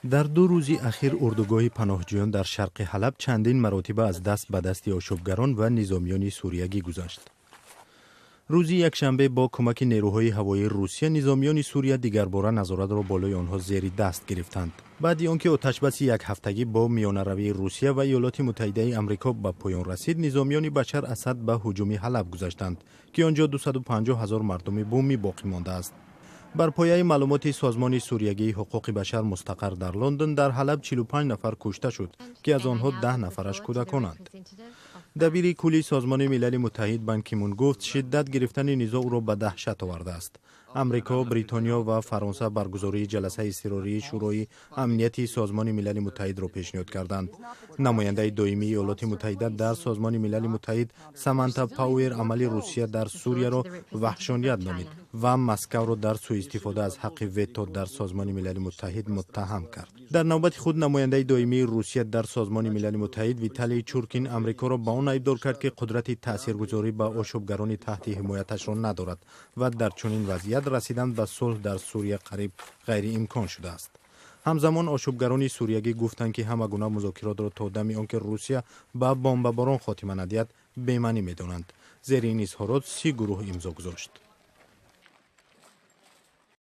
Дар 2 рӯзи ахир урдугоҳи паноҳҷӯён дар шарқи Ҳалаб чандин маротиба аз даст ба дасти ошӯбгарон ва низомиёни суриягӣ гузашт. Рӯзи якшанбе бо кӯмаки нерӯҳои ҳавоии Русия низомиёни Сурия дигарбора назоратро болои онҳо зери даст гирифтанд. Баъди он ки оташбаси якҳафтагӣ бо миёнаравии Русия ва Иёлоти Муттаҳидаи Амрико ба поён расид, низомиёни Башар Асад ба ҳуҷуми Ҳалаб гузаштанд, ки он ҷо 250 ҳазор мардуми бумӣ боқӣ мондааст. Бар пояи маълумоти Созмони суриягии ҳуқуқи башар мустақар дар Лондон, дар Ҳалаб 45 нафар кушта шуд, ки аз онҳо 10 нафараш кӯдаконанд. Дабири кулли Созмони Милали Муттаҳид Бан Кимун гуфт, шиддат гирифтани низоъ ӯро ба даҳшат овардааст. Амрико, Бритониё ва Фаронса баргузории ҷаласаи изтирории Шӯрои Амнияти Созмони Милали Муттаҳидро пешниҳод карданд. Намояндаи доимии Иёлоти Муттаҳида дар Созмони Милали Муттаҳид Саманта Пауэр амали Русия дар Сурияро ваҳшоният номид ва Москавро дар сӯистифода аз ҳаққи вето дар Созмони Милали Муттаҳид муттаҳам кард. Дар навбати худ намояндаи доимии Русия дар Созмони Милали Муттаҳид Виталий Чуркин Амрикоро ба он айбдор кард, ки қудрати таъсиргузорӣ ба ошӯбгарони таҳти ҳимояташро надорад ва дар чунин вазъият расидан ба сулҳ дар Сурия қариб ғайриимкон шудааст. Ҳамзамон ошӯбгарони суриягӣ гуфтанд, ки ҳама гуна музокиротро то дами он ки Русия ба бомбаборон хотима надиҳад, бемаънӣ медонанд. Зери ин изҳорот 30 гурӯҳ имзо гузошт.